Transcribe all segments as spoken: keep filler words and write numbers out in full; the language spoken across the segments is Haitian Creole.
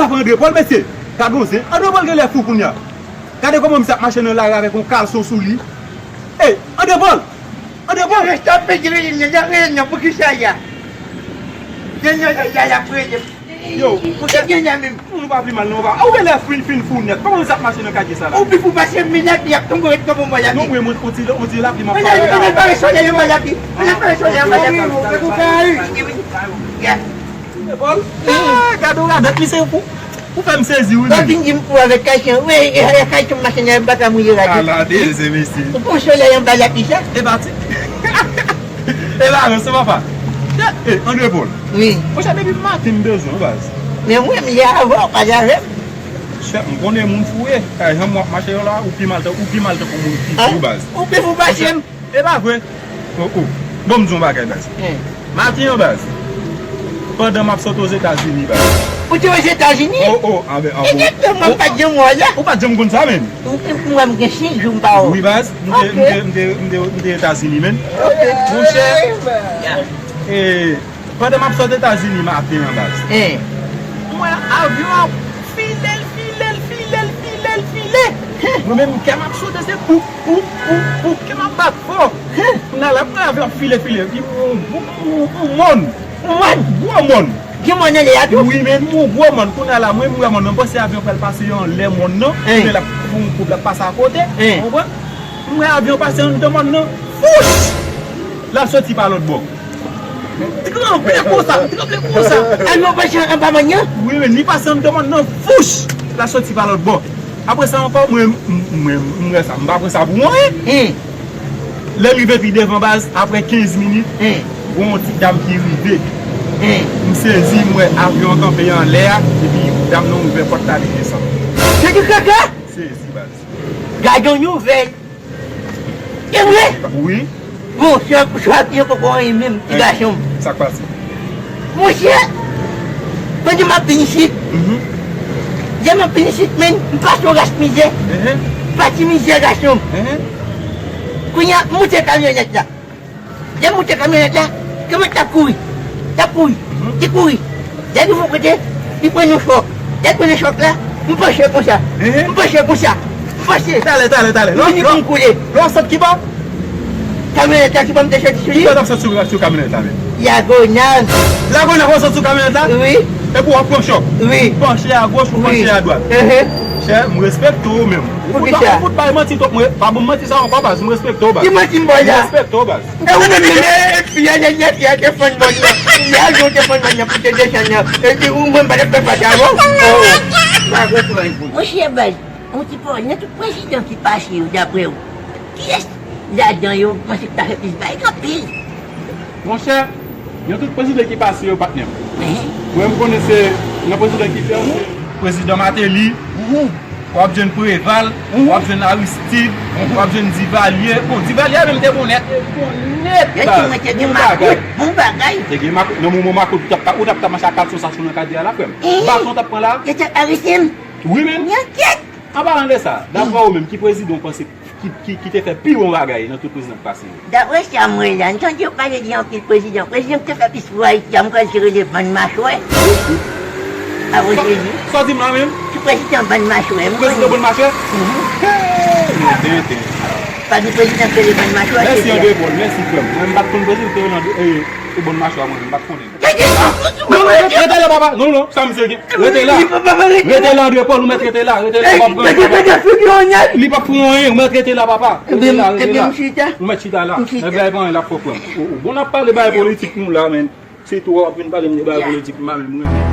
Sa pa André Paul, mesye. Gade yon zen. André Paul genlè fou kounye a. Gade kòman misye ap mache nan lari avèk yon kalson sou li. Ey, André Paul! André Paul! Rete ap pede rele nan, rele nan, poukisa ya? Rele nan, ya, ya, ya, rele. Yo, poukisa gen la menm? Moun pa pi mal non, pa. Ou genlè fin, fin fou nèt. Kòman misye ap mache nan katye sa la? Ou pi fou pase m, men lapli ap tonbe, ret tonbe, mwen lapli. Non, mwen, mwen, on ti, on ti lapli m ap pale la. Mwen pare solèy, mwen lapli. Mwen pare solèy, mwen lapli. Wi, wi, wi, wi. Epòl. Ah, gade w radòt, misye, ou, ou fè m sezi, wi, menm. Ou vin di m pou avèk kay chan, wi, e, e, kay chan machin nan, m pa ka mouye radòt. Ala de, se mesye. Ou pran solèy anba lapli sa? E pa ti. E pa res, se papa. E, e, André Paul. Wi. Monchè, depi maten m bezwen w, baz. Men mwen, m ye avè w, pa de avè m. Chè, m konnen moun fou ye. Kay jan w ap mache yo la, ou pi mal, ou pi mal tankou moun ki fou, baz. Ou pi fou pase m. E pa vre. Oh, oh. Bon, m di yon bagay, baz. Hmm. Maten an, baz. Pandan m ap sot Ozetazini, baz. Ou te Ozetazini? Oh, oh, ah, ben, ah, bon. Egzakteman, m pa t janm wè w la. Ou pa t janm konn sa, menm? M, m, m gen senk jou m pa wè w. Wi, baz. M te, m te, m te, m te, m te Etazini, menm. Ok. Monchè. Eh, pandan m ap sot Etazini maten an, baz. Eh. M wè avyon an file, l file, l file, l file, l file. Mwen menm, kè m ap sote, se poup, poup, poup, poup, kè m ap bat fò. Kounye a la, m wè avyon ap file, file. Epi, yon, yon, yon, yon mòn. Yon mòn? Gwo mòn. Gen mòn nan lè a tou? Wi, men yon gwo mòn. Kounye a la, mwen, m wè mòn nan. M panse avyon pral pase anlè mòn nan. Kounye a l ap fè yon koub, l ap pase akote. Ou konprann? M wè avyon pase anndan mòn nan. Fouch! L ap soti pa lòt bò. Tranble konsa, tranble konsa. Avyon pase anba mòn nan? Wi, men li pase anndan mòn nan. Fouch! L ap soti pa lòt bò. Apre sa ankò, mwen, m, mwen, m wè sa. M pa pran sa pou anyen. Lè m rive pi devan baz, apre kenz minit, gen yon ti dam ki rive. M sezi, m wè avyon an kanpe anlè a, epi dam nan ouvè pòt la, li desann. Se di kaka? Sezi, baz. Gade yon nouvèl. E vre? Wi. Bon, se, se ap yon koko anyen menm, ti gason m. Sa k pase? Monchè, pandan m ap vin isit, lè m ap vin isit, menm, m pase yon ras mizè. M pati mizè, gason m. Kounye a, m moute kamyonèt la. Lè m moute kamyonèt la, kamyonèt la ap kouri. L ap kouri. Li kouri. Lè l rive yon kote, li pran yon chòk. Lè l pran yon chòk la, m panche konsa. M panche konsa. M panche. Talè, talè, talè. Li vini pou m koule. Lè w ap sot ki bò? Kamyonèt la ki ban m te soti sou li. Ki bò w t ap sot sou, sou kamyonèt la menm? Lagonav. Lagonav w ap sot sou kamyonèt la? Wi. Epi w ap pran chòk? Wi. Panche agoch ou panche adwat? Chè, m respekte w menm. Poukisa? Ou fout bay manti twòp, mwen, pa ban m manti sa ankò baz, m respekte w baz. Ki manti m bay la? M respekte w baz. E ou menm menm, e, e, fi a, e, e, fi a te fann mòn nan. Fi a, jan w te fann mòn nan pou te desann nan. E di ou menm pa t ap fè pati avè w? Oh, m pa konprann. Monchè baz, yon ti pawòl, nan tout prezidan ki pase yo, daprè w, kiyès ladan yo ou panse ki ta fè plis bagay? Gen anpil. Monchè, nan tout prezidan ki pase yo, patnè m. Mwen, m konnen se nan prezidan ki fè yo, se prezidan Martelly. W ap jwenn Preval, w ap jwenn Aristide, w ap jwenn Divalye. Bon, Divalye a menm te bon nèt. Te bon nèt, baz. Bon bagay. Te gen makout. Nan moman makout, ou t ap, ou t ap mache ak kalson sa sou nan katye a la, frè m. Baton w t ap pran la. Yo t ap arete m. Wi, men. An palan de sa, daprè ou menm, ki prezidan w panse ki, ki, ki te fè pi bon bagay nan tout prezidan k pase yo? Daprè sa m wè la, m tande yo pale de anpil prezidan. Prezidan ki te fè plis pou Ayiti a, m kwè l te rele Bann Machwè. Apre Jezi. Sa w di m la menm? Ki prezidan Bann Machwè, m konnen. Prezidan Bann Machwè? Mhm. Hey, men tenten. Pa gen prezidan ki rele Bann Machwè, Jezi a. Mèsi André Paul, mèsi frè m. Mwen m pa t konn prezidan ki te rele André, eh, e Bann Machwè a mwen menm, m pa t konnen. Non, non, rete la, papa. Non, non, sa misye gen. Rete la. Rete la, André Paul, ou mèt rete la. Rete la, papa. Li p ap pran anyen, ou mèt rete la, papa. Rete la, rete la. Ou mèt chita la. Nèg la, li pa anyen l ap fè pran. Ou, ou bon ap pale bagay politik nou la, men. Se tou w ap vin pale m de bagay politik, m pa menm renmen.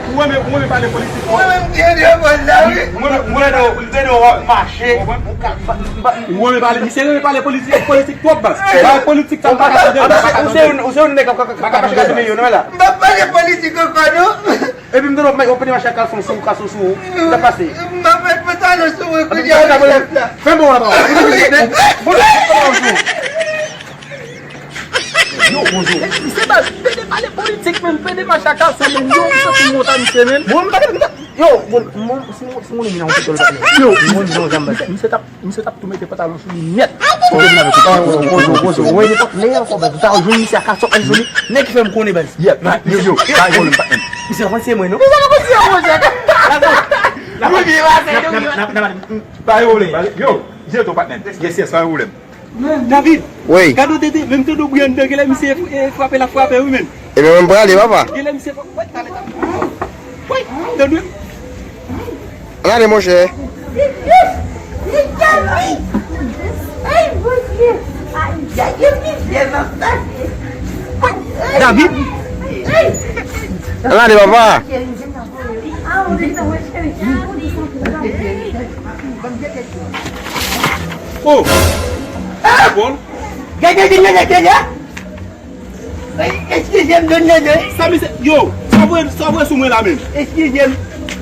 Ou renmen, ou renmen pale politik. Ou renmen, ou renmen pale politik. Yo w ap mache. Ou renmen pale, misye renmen pale politik, politik twòp baz. Bay politik sa, m pa ka tande, m pa ka tande. Ou se youn, ou se youn nèg k ap, k ap, k ap mache k ap tande yo, non, la. M pa pale politik ankò, non. Epi m tande w ap mache ak kalson sou, kalson sou ou. Sa pase? M ap met pantalon sou mwen kounye a, wi, chèf la. Fè bon la, papa. Bon, bon, bon. Yo, bonjou. Misye ba pede pale politik, menm pede mache ak kalson, menm yo, m santi m wont a misye, menm. Bon, m pa gen, yo, bon, m, si m, si m konnen moun nan yon pito l pa gen. Yo, m konnen jan m ba. Misye t ap, misye t ap tou mete pantalon sou li nèt. Bonjou, bonjou, bonjou. Mwen, nenpòt lè ankò, baz, ou ta jwenn misye ak kalson, al jwenn nèg ki fè m konnen, baz. Yeah, yo, yo, pa yon pwoblèm, patnè. Misye pa konn se mwen, non. Misye pa konn se mwen, non. Pa yon pwoblèm, yo, jete w, patnè. Yes, yes, pa yon pwoblèm. David, wi. Gade w tete, menm tande w bri anndan, genlè misye, e, frape l ap frape, wi, menm. Ebyen, mwen prale, papa. Genlè misye frape, wè, talè, talè. Wè, tande. Ann ale, monchè. David. Ann ale, papa. Oh! Bon. Gade, gade, gade, gade. Eskize m, Don Nene. Sa misye, yo, sa w voye, sa w voye sou mwen la menm? Eskize m.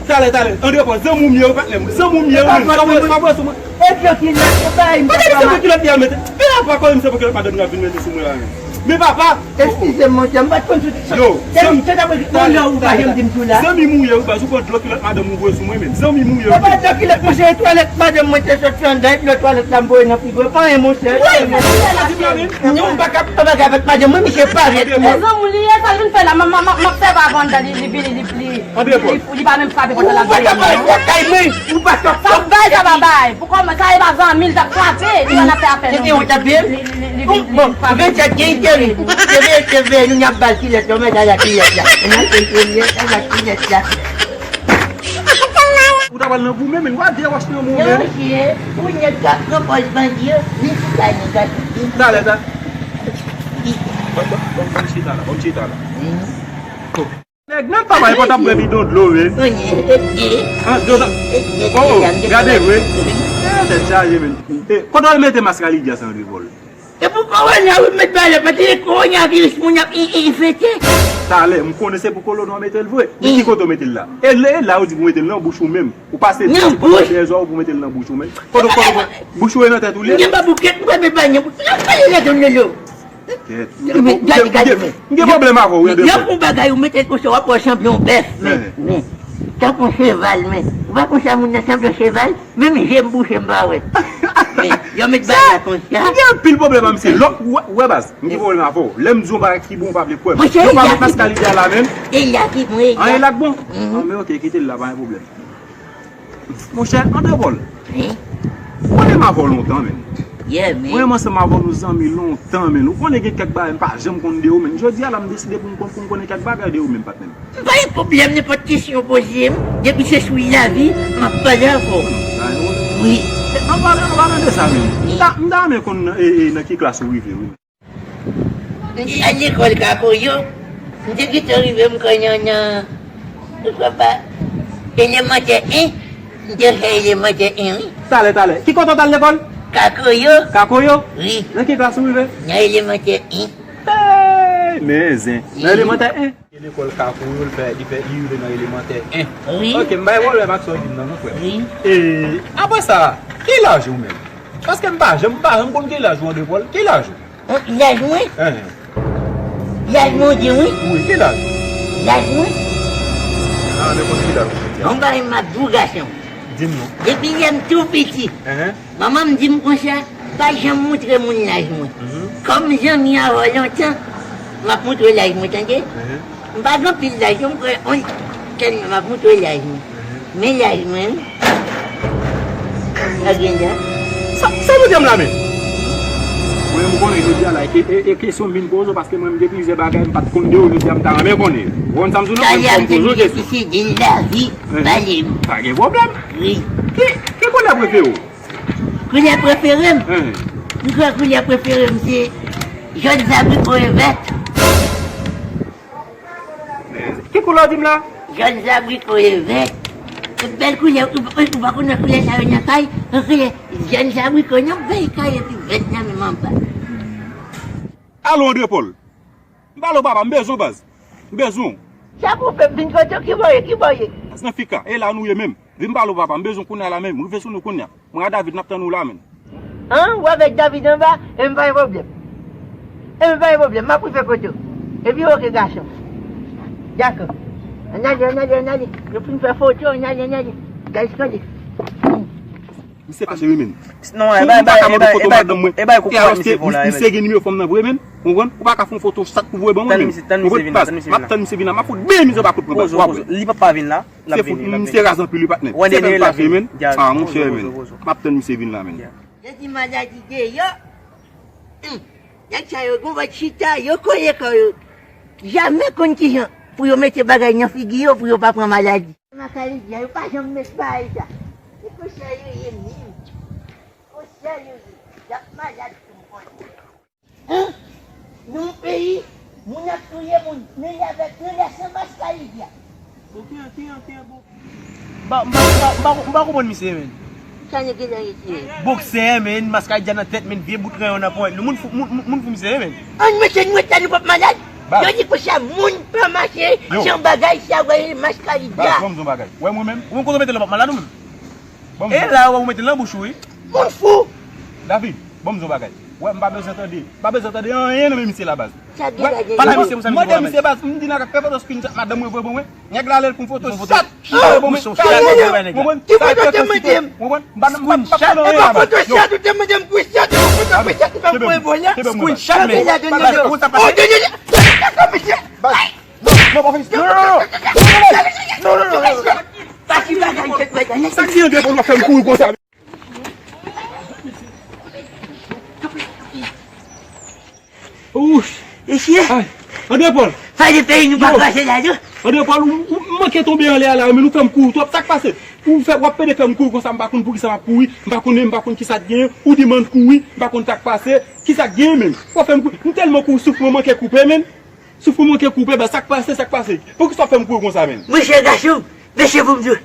Talè, talè. Andre Paul, zanmi w m ye wi, patnè m. Zanmi w m ye wi, menm. Sa w voye, sa w voye sou mwen? E pye kilòt, se pa yon. Kote misye pran kilòt li al mete? Vin apa kote misye pran kilòt madanm li ap vin mete sou mwen la menm? Men papa! Eskize m, monchè, m pa t konn sou ti sa. Yo, se misye t ap rele tout lè ou pa janm di m tou la. Zanmi m ou ye wi, baz, ou pran dlo kilòt madanm ou voye sou mwen menm. Zanmi m ou ye wi. Se pa dlo kilòt, monchè, e twalèt madanm mwen te sot anndan, epi lòt twalèt la m voye nan frigo. E pa anyen, monchè. Wi, sa w di la menm? Non, m pa ka fè bagay avèk madanm mwen, misye parèt, men. Zanmi w li ye, sa l vin fè la, m, m, m, m ap sèvi avè anndan, li, li vini, li, li, li, li pa menm frape pòt la, l ap voye mwen. Ou pa ka pale lakay mwen, ou pa ka. Sa bay, sa pa bay. Pou kòman, sa e pa zanmi l t ap frape, li pa nan fè afè non. Li, li, li, li, li, li, bon, li frape. Vennsenk gen enteres. Se veye, se veye, nou n ap ba l kilòt, yo mèt al a kilòt la. Nou al fè kilòt, al a kilòt la. Ou ta pral nan goumen, men w a de wòch nan mwen, men. Yon je, pou nèg k ap pran pòz bandi yo, ni sou kay nou ka soti. Talè, talè. Ban, ban, ban, ban m chita la, ban m chita la. Nèg nan papa, e pa t ap bwè bidon dlo, wi. An, dlo nan. Oh, gade, wi. Eh, tèt chaje, men. Eh, kote w al mete mask Alidia sa, André Paul? E pou kowona wi m met ba yo, paske se kowona viris moun ap i- i- enfekte. Talè, m konnen se pou kolona w mete l vre. Men ki kote w mete l la? E la, e la ou di pou mete l nan bouch ou menm. Ou pase dèz zwa ou pou mete l nan bouch ou menm. Kote, kote, kote? Bouch ou e nan tèt ou li? M gen ba boukèt, m pa met ba nan bouch. Nan pale la Don Lolo. Kèt. M gen pwoblèm avè w, wi, André Paul. Lè w fè yon bagay, ou mete l konsa, w ap wè w sanble yon bèf, men, men. Tankou yon cheval, men. Ou pa konn sa moun nan sanble yon cheval? Menm je m bouche m pa wè. Men, yo met bagay la konsa. M gen anpil pwoblèm ak misye. Lòt, ou wè, ou wè baz, m gen pwoblèm avè w. Lè m di w yon bagay ki bon, ou pa vle kwè m. Yo pa met mask Alidia la menm. E la ki bon, e la. An, e la k bon? An, men oke, kite l la, pa gen pwoblèm. Monchè, André Paul. Wi. Ou konnen m avè w lontan, men. Yeah, men. Mwen menm ansanm avè w, nou zanmi lontan, men. Ou konnen gen kèk bagay m pa janm konn de ou, men. Jodi a la, m deside pou m konn, pou m konnen kèk bagay de ou menm, patnè m. M pa gen pwoblèm, nenpòt kesyon w poze m, depi se sou lavi, m ap pale avè w. Wi. An palan, an palan de sa menm, m ta, m ta renmen konn nan, e, e, nan ki klas ou rive, wi. M te al lekòl Kakoyo, m te gentan rive m kwè nan, nan, m kwè pa, elemantè en, m te fè elemantè en, wi. Talè, talè. Ki kote w t al lekòl? Kakoyo. Kakoyo? Wi. Nan ki klas ou rive? Nan elemantè en. Hey, men zen. Nan elemantè en? Lekòl Kakoyo, l fè, li fè, li rive nan elemantè en. Wi. Ok, m bay pwoblèm ak sa w di m nan, non, frè m. Wi. E, apre sa, ki laj ou menm? Paske m pa janm, m pa janm konn ki laj ou, André Paul. Ki laj ou? Laj mwen? Laj mwen, ou di wi? Wi, ki laj? Laj mwen? An, nenpòt ki laj ou di. Bon, bagay m ap di w, gason. Di m non. Depi lè m tou piti, manman m di m konsa, pa janm montre moun laj mwen. Kòm m zanmi avè w lontan, m ap montre w laj mwen, tande? M pa gen anpil laj, non, m kwè on, tèlman m ap montre w laj mwen. Men laj mwen, wi. Sa gen la. Sa, sa w di m la menm? Mwen, m konnen jodi a la, e, e, e kesyon m vin poze w, paske mwen, m gen plizyè bagay m pa t konn de ou, jodi a m ta renmen konnen. Ou konn sa m di w non, mwen, m poze w kesyon. Ki se di lavi, pale m. Pa gen pwoblèm. Wi. Ki, ki koulè prefere w? Koulè prefere m? M kwè koulè prefere m se jòn, zabriko e vèt. Ki koulè w di m la? Jòn, zabriko e vèt. Bèl koulè, ou, ou, ou pa konn wè koulè sa yo nan kay? Yon koulè jòn sa wi, konn yon bèl kay epi vèt nan menm anba. Alo, André Paul. M pale w papa, m bezwen w baz. M bezwen w. Sa pou w fè m vin kote w, ki bò w ye, ki bò w ye? Baz nan fika, e la nou ye menm. Vin m pale w papa, m bezwen w kounye a la menm. Rive sou nou kounye a. Mwen a David, n ap tann ou la menm. An, ou avèk David anba, e m pa gen pwoblèm. E m pa gen pwoblèm, m ap rive kote w. Epi oke gason. Dakò. Ann ale, ann ale, ann ale. Nou fin fè foto, ann ale, ann ale. Guys, kole. Misye fache wi menn. Non, e bay, e bay, e bay, e bay, e bay koukou a misye fon la. Misye gen nimewo fanm nan vre menn. Ou konprann? Ou pa ka fè yon foto chat pou voye ban mwen menn. Ou konprann? M ap tann misye vin la, m ap fout byen mizè pa kout pran bal. Li p ap pa vin la. L ap vini, l ap vini. Misye raz anpil wi patnè. Wè, se fè m fache menn. Ah monchè menn. M ap tann misye vin la menn. Yo di maladi deyò. Nèg sa yo gon vant chita, yo kole kò yo. Jamè konn kijan pou yo mete bagay nan figi yo pou yo pa pran maladi. Makalidia, yo pa janm met bagay sa. Se konsa yo ye menm. Konsa yo ye. Y ap malad pou mwen. Hein? Nan yon peyi, moun ap touye moun, men y avèk yon lè san maskalidya. Bon, kijan, kijan, kijan, bon. M pa, m pa, m pa, m pa, m pa konprann misye, menn. Sa nèg gen nan retire. Boksè, menn, maskalidya nan tèt, menn, vye bout reyon nan ponyèt. Moun fou, moun, moun, moun fou misye, menn. Ann mete nwèt la, nou p ap malad. Yo di konsa, moun pa mache san bagay, sa vre, maskalidya. Baz, ban m di w yon bagay. Wè mwen menm, ou menm kote w mete l, w p ap malad ou menm. E la, wè ou mete l nan bouch ou, wi. Moun fou. David, ban m di w yon bagay. Wè, m pa bezwen tande. M pa bezwen tande anyen nan men misye la, baz. Wè, pale a misye konsa, misye di w a mèt. Mande misye, baz, m di n ap fè foto screenshot madanm mwen voye ban mwen. Nèg la lè l pou foto chat. Voye ban mwen. Sa e bon mwen. Sa e bon mwen. Konprann? M pa nan, m pa nan anyen la, baz. Yo. Foto chat, ou te mande m screenshot, ou te mande m screenshot, ou foto screenshot, ou fè m voye ban la. Screenshot, men. Baz, konsa pase. Oh, de, de, de. Baz. Non, non, pa fè sa. Non, non, non. Non, non, non. Sa ki bagay tèt mwen, sa ki yon depo w ap fè m kouri konsa. Ouch. Mesye. Ay. André Paul. Fè de peyi nou pa pase la, non. André Paul, ou, ou, ou manke tonbe anlè a la, men nou fè m kouri twòp. Sa k pase? Ou fè, w ap pede fè m kouri konsa, m pa konn poukisa m ap kouri, m pa konnen, m pa konn kisa k genyen, ou di m ann kouri, m pa konn sa k pase, kisa k genyen menm? W ap fè m kouri, m tèlman kouri, souf mwen manke koupe, menn. Souf mwen manke koupe, baz, sa k pase, sa k pase? Poukisa w ap fè m kouri konsa, menn? Monchè gason, mesye pou m di w.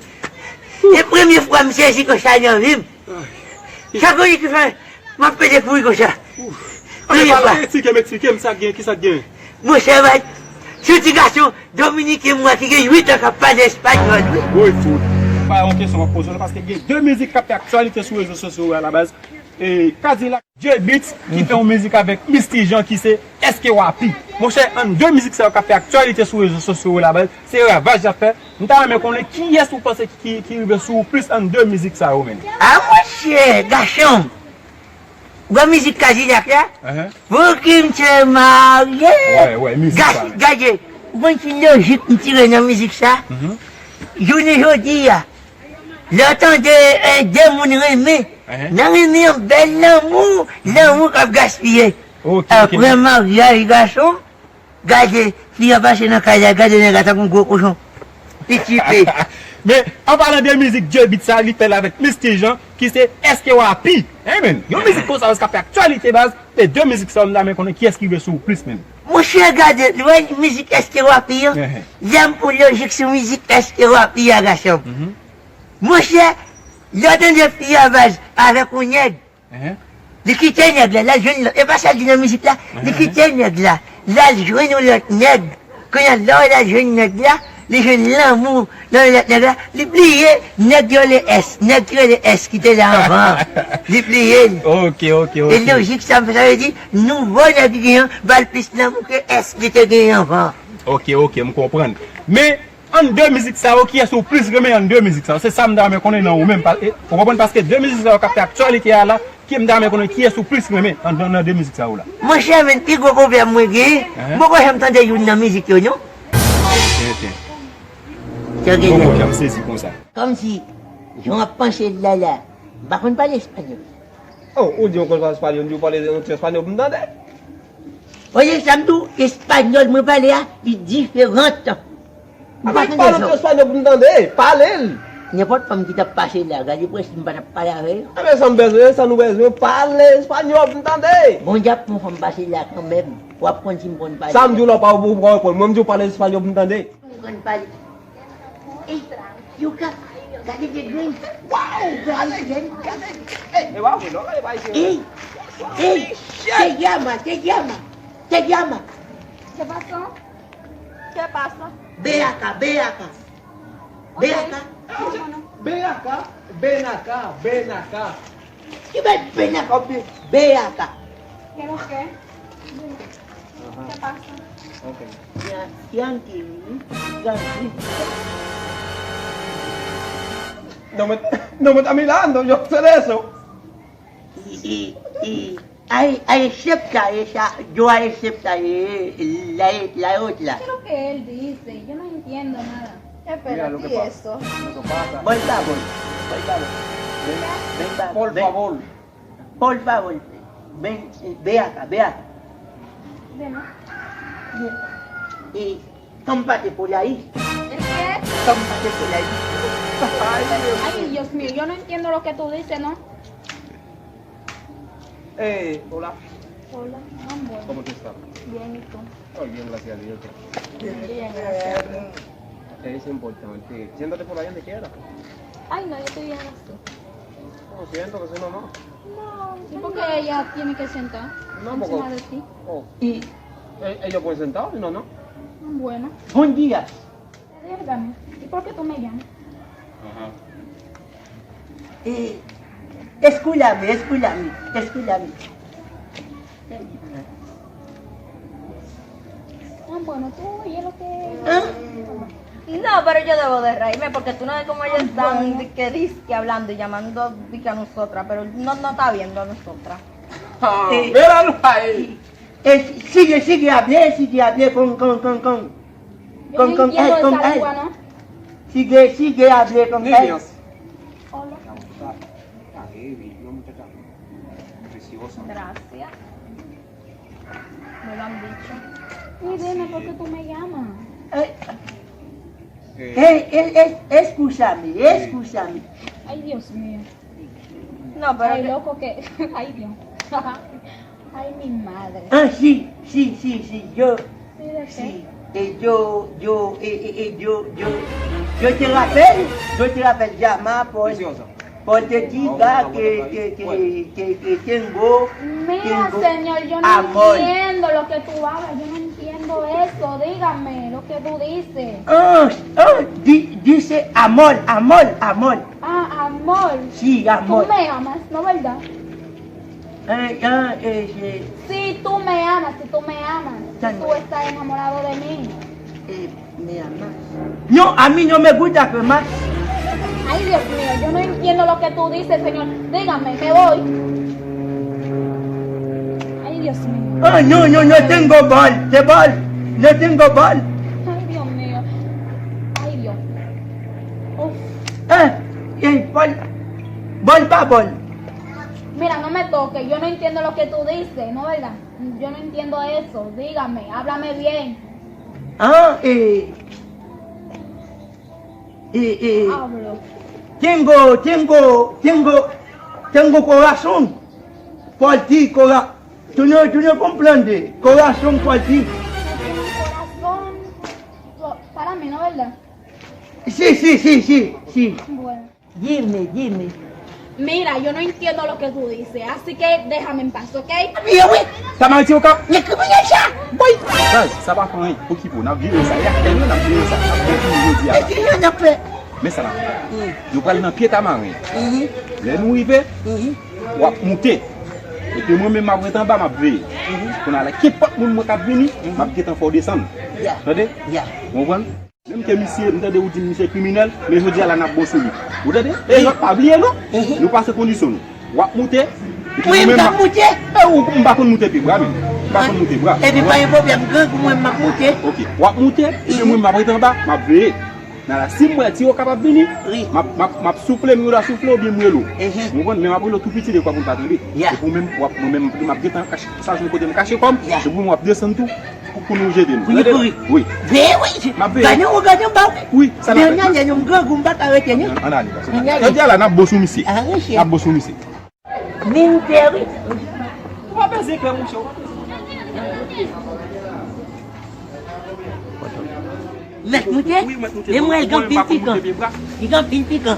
Se premye fwa m sezi konsa nan vi m. Sa konnen ki fè m ap pede kouri konsa. Premye fwa. Eksplike m, eksplike m sa k gen, kisa k gen? Monchè, baz, se yon ti gason dominiken m wè ki gen uit an k ap pale espanyòl, wi. Woy, fout. Pa yon kesyon m ap poze w la, paske gen de mizik k ap fè aktyalite sou rezo sosyo yo a la baz. E, Kadilak. Jay Beatz ki fè yon mizik avèk Misty Jean ki se Èske w api. Monchè, ann de mizik sa yo k ap fè aktyalite sou rezo sosyo yo la baz, se ravaj y ap fè. M ta renmen konnen kiyès ou panse ki, ki rive sou ou plis ann de mizik sa yo menm? A monchè, gason! Ou wè mizik Kadilak la? Pou ki m te marye? Gade, ou konn ki lojik m tire nan mizik sa? Jounen jodi a, lè w tande de moun renmen, nan renmen an bèl lanmou, lanmou k ap gaspiye. Apre maryaj gason, gade, fi a pase nan kay la, gade nèg la tankou yon gwo kochon. Li tipe. Men, an palan de mizik Jay Beatz sa, li fè l avèk Misty Jean, ki se Èske w api? Hein, menn? Yon mizik konsa, baz, k ap fè aktyalite, baz. E de mizik sa yo, m ta renmen konnen kiyès ki rive sou ou plis, menn. Monchè, gade, ou wè mizik Èske w api an? Lè m pou lojik sou mizik Èske w api a, gason. Monchè, lè w tande fi a baz avèk yon nèg, li kite nèg la, l al jwenn lòt. E pa sa l di nan mizik la, li kite nèg la, l al jwenn yon lòt nèg. Kounye a, lè w al jwenn nèg la, li jwenn lanmou nan lòt nèg la, li bliye nèg yo rele S, nèg ki rele S ki te la anvan an. Li bliye l. Ok, ok, ok. E lojik sa, sa vle di, nouvo nèg ki genyen an ba l plis lanmou ke S li te genyen anvan an. Ok, ok, m konprann. Men, ann de mizik sa yo, kiyès ou plis renmen ann de mizik sa yo? Se sa m ta renmen konnen nan ou menm. Pa- e, ou konprann? Paske de mizik sa yo k ap fè aktyalite a la, ki m ta renmen konnen kiyès ou plis renmen ann, nan de mizik sa yo la. Monchè, men pi gwo pwoblèm mwen genyen, m poko janm tande youn nan mizik yo, non. Tenten. Tenten. Poko janm sezi konsa. Kòmsi, jan w ap panse l la la, m pa konn pale espanyòl. Oh, ou di w konn pale espanyòl, m di w pale yon ti espanyòl pou m tande. Oye, sa m di w, espanyòl mwen pale a, li diferan. Ou pa tande sa? Pale yon ti espanyòl pou m tande, pale l. Nenpòt fanm ki t ap pase la, gade prèske m pa t ap pale avè yo. Enben, sa m bezwen, sa nou bezwen, pale espanyòl pou m tande. Bondye ap fè yon fanm pase la kanmenm, w ap konn si m konn pale. Sa m di w la, w pa, ou pa reponn mwen, m di w pale espanyòl pou m tande. M konn pale. Ey, Yuka, Gade de grenn. Waw, gade grenn, gade. E pa vre non, gade pa isi. Ey, ey, se Yama, se Yama, se Yama. ¿Qué pasó? ¿Qué pasa? Beyaka, beyaka. Beyaka. Beyaka, benaka, benaka. Ki bèl benaka, be-, beyaka. ¿Qué lo que? ¿Qué pasa? Ok. Ya, tranquilo, tranquilo. No me, no me está mirando, yo sé de eso. Y, y, y, ay, ay, acepta esa, yo acepta, eh, la, la otra. ¿Qué es lo que él dice? Yo no entiendo nada. Espera, di eso. Por favor, por favor. Ven, ven pa, ven. Por favor, ven, eh, ve acá, ve acá. Ven. Eh, eh, tómpate por ahí. ¿El qué? Tómpate por ahí. Ay, Dios mío, yo no entiendo lo que tú dices, ¿no? Eh, hola. Hola, amor. ¿Cómo tú estás? Bien, ¿y tú? Estoy bien, gracias a Dios. Bien, gracias a Dios. Es importante. Siéntate por ahí donde quieras. Ay, no, yo estoy bien así. No, siéntate, si no, no. No, ¿y por qué ella tiene que sentar encima de ti? Oh. Y eh, ellos pueden sentar, si no, no. Bueno. Buen día. Dígame, ¿y por qué tú me llamas? Ajá. Eh, escúchame, escúchame, escúchame. Ah, bueno, tú oye lo que... ¿Ah? No, pero yo debo de reírme porque tú no ves cómo ellos están de que disque hablando y llamando de que a nosotras, pero no, no está viendo a nosotras. Ah, eh, míralo ahí. Eh, sigue, sigue, hable, sigue, hable con, con, con, con. Yo no entiendo esa lengua, ¿no? Sigue, sigue, hable con él. Niños. Hola. Está heavy, una muchacha preciosa. Gracias. Me lo han dicho. Y dime, ¿por qué tú me llamas? Eh, eh, eh, eh, escúchame, escúchame. Ay, Dios mío. No, pero ay, que loco que, ay, Dios. Ay, mi madre. Ah, sí, sí, sí, sí, yo, sí, de qué? Sí, eh, yo, yo, eh, eh, eh, yo, yo, yo te rapel, yo te rapel llama por, preciosa, por te diga que, que, que, que, que tengo, mira, tengo señor, yo no amor. Entiendo lo que tú hablas, yo no entiendo eso, dígame lo que tú dices. Ah, ah, di-, dice amor, amor, amor. Ah, amor. Sí, amor. Tú me amas, ¿no verdad? Eh, ah, eh, eh. Si tú me amas, si tú me amas, si tú estás enamorado de mí. Eh, me amas. No, a mí no me gusta que más. Ay, Dios mío, yo no entiendo lo que tú dices, señor. Dígame, me voy. Ay, Dios mío. Ah, no, no, no tengo bol, de bol. No tengo bol. Ay, Dios mío. Ay, Dios. Uf. Eh, eh, bol. Bol pa bol. Mira, no me toque, yo no entiendo lo que tú dices, ¿no verdad? Yo no entiendo eso, dígame, háblame bien. Ah, eh, eh, eh, hablo. Tengo, tengo, tengo, tengo corazón por ti, cora-, tú no, tú no comprendes, corazón por ti. Corazón, para mí, ¿no verdad? Sí, sí, sí, sí, sí. Bueno. Dime, dime. Mira, yo no entiendo lo que tú dices, así que déjame en paz, ¿ok? Wi, wi. Sa mari ti yo ka. Men kriminèl sa. Boy. Baz, sa pa fè anyen. Okipe w, n ap vire sa. Y ap fè yo, n ap vire sa. N ap kontinye jodi a la. Men sa la. Yo pral nan pye tamaren. Lè nou rive, w ap moute. Epi mwen menm m ap ret anba, m ap veye. Kounye a la, kenpòt moun mwen k ap vini, m ap gentan fè w desann. Tande? Ou konprann? Menm ke misye, m tande ou di misye kriminèl, men jodi a la n ap bon sou li. Ou tande? E lòt pa bliye non. Nou pase kondisyon nou. W ap moute, epi mwen menm m ap moute. E ou, m pa konn moute pi bra menm. M pa konn moute bra. Epi pa gen pwoblèm, grangou mwen m ap moute. Ok. W ap moute, epi mwen m ap rete anba, m ap veye. Nan la, si m wè ti yo kapab vini, m ap, m ap, m ap soufle, m gen dwa soufle oubyen m rele w. Ou konprann? Men m ap rele w tou piti dekwa pou l pa tande. Epi ou menm, w ap, mwen menm, m ap gentan kache, chache yon kote m kache kò m, epi ou menm w ap desann tou. Pou, pou nou jete nou. Kouri, kouri. Wi. Veye, wi. M ap veye. Gade ou, gade ou, ba, wi. Wi, sa n ap fè. Dènye lè nou grangou, m pa ka rete, non. Ann ale, paske jodi a la, n ap bon sou misye. N ap bon sou misye. Min tè, wi. Ou pa peze kè, monchè, ou pa peze kè. Mèt moute? Wi, mèt moute. Men mwen, li gen anpil pikan. Li gen anpil pikan.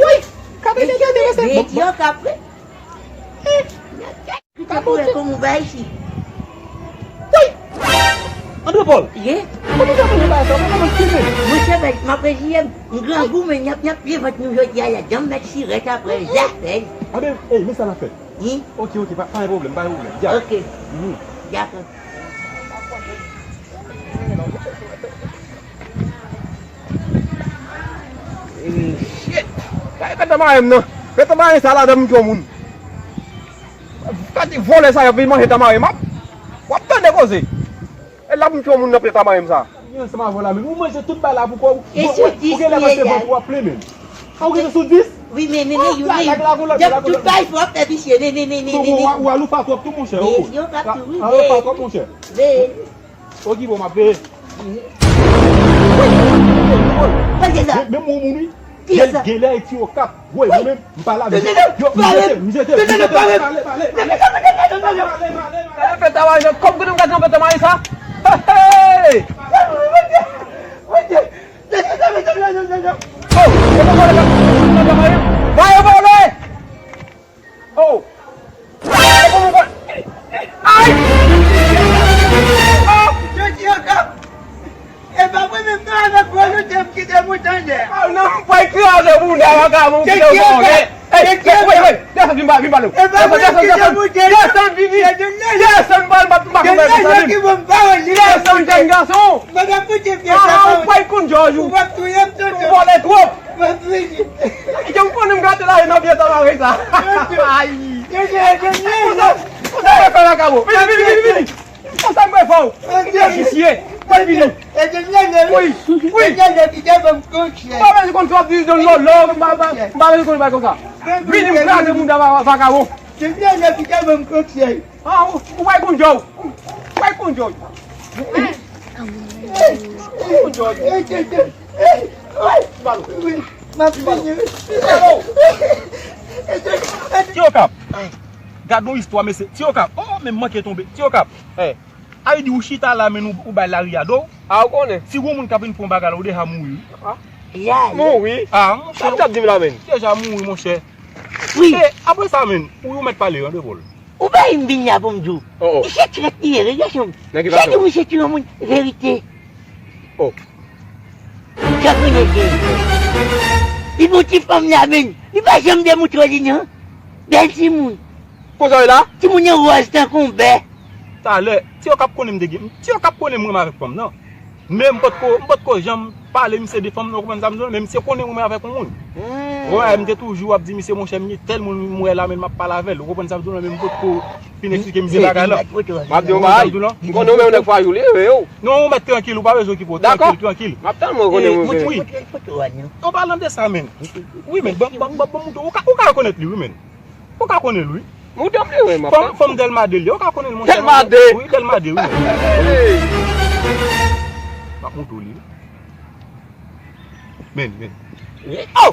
Woy! Gade, gade, gade, mesye. Bon, bon. Yo ka pre. Ki te pou wè kòman w bay isi? Woy! André Paul! Ye? Kòman w ap fè bagay sa? Kòman w ap fè? Monchè, men, m ap reziye m. M grangou, men n ap, n ap pye vant nou jodi a la. Janm mèt sirèt apre l. Zafè l. Anben, ey, men sa n ap fè. Wi. Ok, ok, pa, pa gen pwoblèm, pa gen pwoblèm. Ya. Ok. Mhm. Dakò. Shit! Kay pete mayen m nan. Pete mayen sa la dan m tchon moun. Kati vòlè sa yo vin manje tanmari m ap. W ap tande koze. E la pou m tchon moun nan pete tanmari m sa. Vin ansanm avè w la menm. Ou manje tout bagay la pou kò w. E sou dis li ye. Ou gen lè pase vant ou ap plen menm. A ou gen sou dis? Wi, men, men, men, you men. Tout bagay fò ap fè visye. Men, men, men, men, men, men. Ou aloufa twòp tou, monchè. Yo, yo, pa tou, wi. Aloufa twòp, monchè. Okipe w, m ap veye. Tande sa. Men, men moun, moun, wi. Kiyès sa? Gen lè e ti okap. Woy, mwen menm, m pa la. Yo, m jete, m jete, m jete. Pale, pale, pale. Pale, fè travay nan kòm kote m gade nan pete mayi sa. Hey, hey. Oh, e pa vòlè k ap nan pete mayi. Mayi vòlè. Oh! Ay! Oh! Jodi an kap! E pa mwen menm non avèk vòlè te m kite mouton dèyè. Oh non, m pral kraze bouda vagabon, m kite w vòlè. Ey, ey, ey, desann, vin ba, vin ba nou. E pa mwen ki te mouton dèyè. Desann, vini. Desann, ba, ba, ba, ba, desann, jèn gason. Mwen pa koute pye sa. Ah, ou pral konn jòj ou. Ou pral touye m, tonton. Ou vòlè twòp. Mwen vini. Yo, m konnen m gate la nan pye tanmari sa. Ay. Konsa, konsa mwen fè vagabon. Vini, vini, vini, vini. Konsa mwen fè w. Vini, visye. Mwen vini. Wi, wi. M pa bezwen konn sa w ap di, don lòlò, m pa, m pa, m pa bezwen konn bagay konsa. Vini, m kraze moun nan vagabon. Ah, ou, ou pral konn jòj. Ou pral konn jòj. Ou pral konn jòj. Ti Okap. Gad yon istwa, mesye. Ti Okap. Oh, men m manke tonbe. Ti Okap. Ay di ou chita la, men ou, ou bay lari a do. Ah, ou konnen. Si gon moun k ap vin pran bagay la, ou deja mouri. Ah. Mouri? Ah, monchè. Sa w t ap di m la, men? Deja mouri, monchè. Wi. E, apre sa, men, ou, ou mèt pale, an de vòl. Ou bay m vin la pou m di w. Oh, oh. Misye trèt li ye, wi, gason. Nan ki fason? Misye di misye ti yon moun verite. Oh. Japonè verite. Li bon ti fanm la, men. Li pa janm demoutre li, non. Bèl timoun. Konsa w ye la? Timoun nan wòz tankou yon bè. Talè, Ti Okap konnen m te gen. Ti Okap konnen m renmen avèk fanm, non. Men m potko, m potko janm pale misye de fanm nan, ou konprann sa m di w la, men misye konnen mwen avèk yon moun. Hmm. Wè, m te toujou ap di misye, monchè, m gen tèl moun m wè la, men m ap pale avè l, ou konprann sa m di w la, men m potko fin eksplike misye bagay la. M ap di w yon bagay. M konnen w menm nèg fwayou li ye, wi. Non, ou mèt trankil, ou pa bezwen okipe w, trankil, trankil. M ap tann mwen konnen mwen menm. Wi. An palan de sa, men. Wi, men, ban, ban, ban, ban mouton, ou ka, ou ka rekonèt li, wi, men. Ou ka konnen l, wi. Mouton m li, wi, m ap tann. Fanm, fanm Dèlma de li, ou ka konnen l, monchè. Dèlma de? Wi, Dèlma de, wi, men. Hey! M ap moutre w li, wi. Men, men. Oh!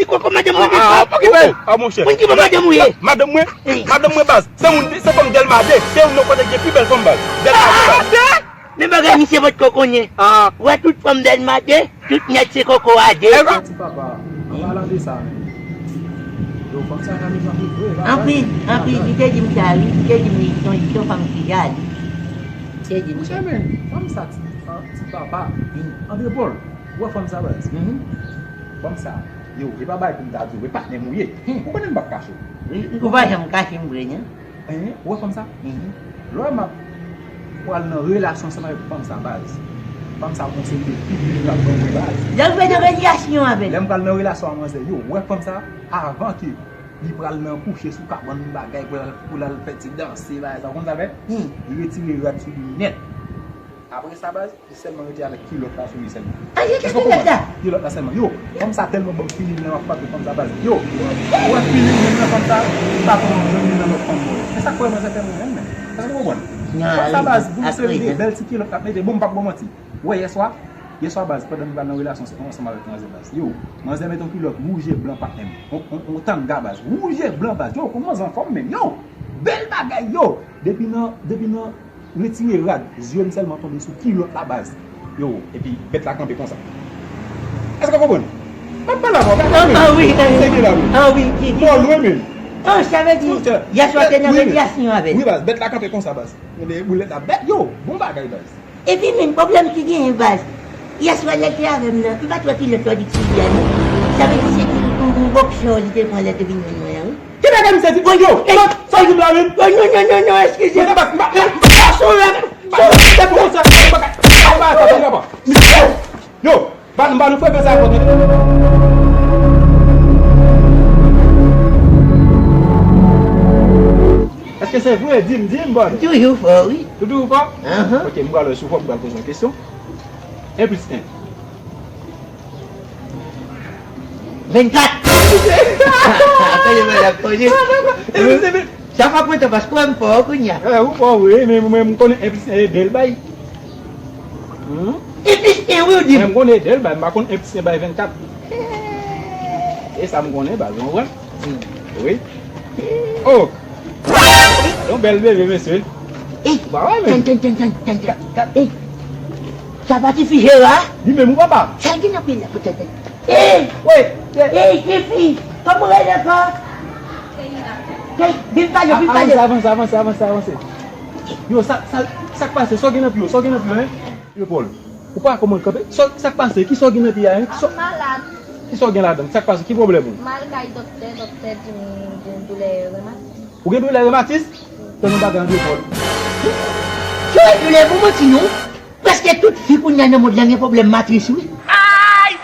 ti koko madanm mwen. Ah, ah, ok, bèl. Ah, monchè. Moun ki bon madanm ou ye? Madanm mwen, madanm mwen baz. Se moun, se fanm Dèlma de. Se youn nan kote ki gen pi bèl fanm baz. Dèlma de baz. Men bagay misye potko konnen. Ah. Wè tout fanm Dèlma de, tout nèg se koko a de. Ti papa, an palan de sa menm. Yo, fanm sa ka vin anpil vre, la. Anpil, anpil, li te di m sa, wi, li te di m li se yon, li se yon fanm ki jali. Li te di m sa. Monchè, men, fanm sa, ti, an, ti papa. Hmm. André Paul, ou wè fanm sa, baz? Mhm. Fanm sa, yo, e pa bagay pou m ta di w, e patnè m ou ye. Hmm. Ou konnen m p ap kache w. Ou pa janm kache m vre, non? Hein, ou wè fanm sa? Mhm. Lè m ap pral nan relasyon ansanm avèk fanm sa, baz. Fanm sa gon seri de pil li ap ban mwen, baz. Lè w fè nan relasyon avè l. Lè m pral nan relasyon a manzè, yo, ou wè fanm sa, avan ke li pral nan kouche sou kabann bagay pou l al, pou l al fè ti danse, bagay sa, ou konn sa l fè? Hmm. Li retire rad sou li nèt. Apre sa, baz, li sèlman rete avèk kilòt la sou li sèlman. Èske w konprann? Kilòt la sèlman. Yo, fanm sa tèlman ban m feeling lè m ap frape fanm sa, baz. Yo, ou wè feeling menm nan fanm sa, li pa konn jwenn li nan lòt fanm, bro. Se sa k fè manzè fè mwen renmen. Èske w konprann? Fanm sa, baz, gon seri de bèl ti kilòt l ap mete. Bon, m p ap ba w manti. Ou wè yèswa? Yèswa, baz, pandan m pral nan relasyon ansanm avèk manzè, baz. Yo, manzè mete yon kilòt wouj e blan, patnè m. On, on, on tanga, baz. Wouj e blan, baz. Yo, kòman manzè anfòm menm? Yo, bèl bagay, yo. Depi nan, depi nan retire rad, zye m sèlman tonbe sou kilòt la, baz. Yo, epi bèt la kanpe konsa. Èske w konprann? M ap pale avè w, gade, ah, wi, se ki la, wi. Ah, wi, ki, ki. Mò lwen menm. Ah, sa vle di, yèswa te nan relasyon avè l. Wi, baz, bèt la kanpe konsa, baz. Gade boulèt la, bèt, yo, bon bagay, baz. Epi menm pwoblèm ki genyen, baz. Yèswa lè l te avè m nan, m pa t wè kilòt la di ti li a, non. Sa vle di se ti yon, yon bòksè li te pran lè l te vin jwenn mwen an, wi. Ki bagay misye di? Yo, sa, sa w di m la menm? Oh, non, non, non, non, eskize m. Mwen se bak, m pa, m pa, m pa, son rèv, son rèv. Se pou sa, m pa, m pa, m pa, m pa, m pa, misye, yo, m pa, m pa nou frekan sa avè w, tande. Èske se vre? Di m, di m, brother. Toujou fò, wi. Ou toujou fò? Ahan. Ok, m pral wè si w fò, m pral poze yon kesyon. En plis en. Vennkat. Tande, men, l ap tande. Sa pa pran tan, paske m fò kounye a. Eh, ou fò, wi, men mwen, m konnen en plis en e de l bay. Hmm? En plis en, wi, ou di m. Mwen, m konnen e de l bay, m pa konn en plis en bay vennkat. E sa m konnen, baz, ou konprann? Hmm. Wi. Oh! Yon bèl bebe, mesye. Eh, ou pa wè, men. Tèn, tèn, tèn, tèn, tèn, tèn. Eh, sa pa ti fi Jera? Li menm, ou papa. Sa l gen nan pye l la, poutèt. Eh! Wi. Eh, ti fi, kòman w rele ankò? Vin pale, vin pale. Avanse, avanse, avanse, avanse, avanse. Yo, sa, sa, sa k pase? Sa w gen nan pye w? Sa w gen nan pye w, en? Yo, Paul, ou pa konprann kanpe. Sa, sa k pase? Kisa w gen nan pye a, en? Kisa, kisa w gen ladan? Sa k pase? Ki pwoblèm ou? M al kay doktè, doktè di m gen doulè rematis. Ou gen doulè rematis? Tande yon bagay, André Paul. Ki doulè pou manti, non? Prèske tout fi kounye a nan mond lan gen pwoblèm matris wi. Ay!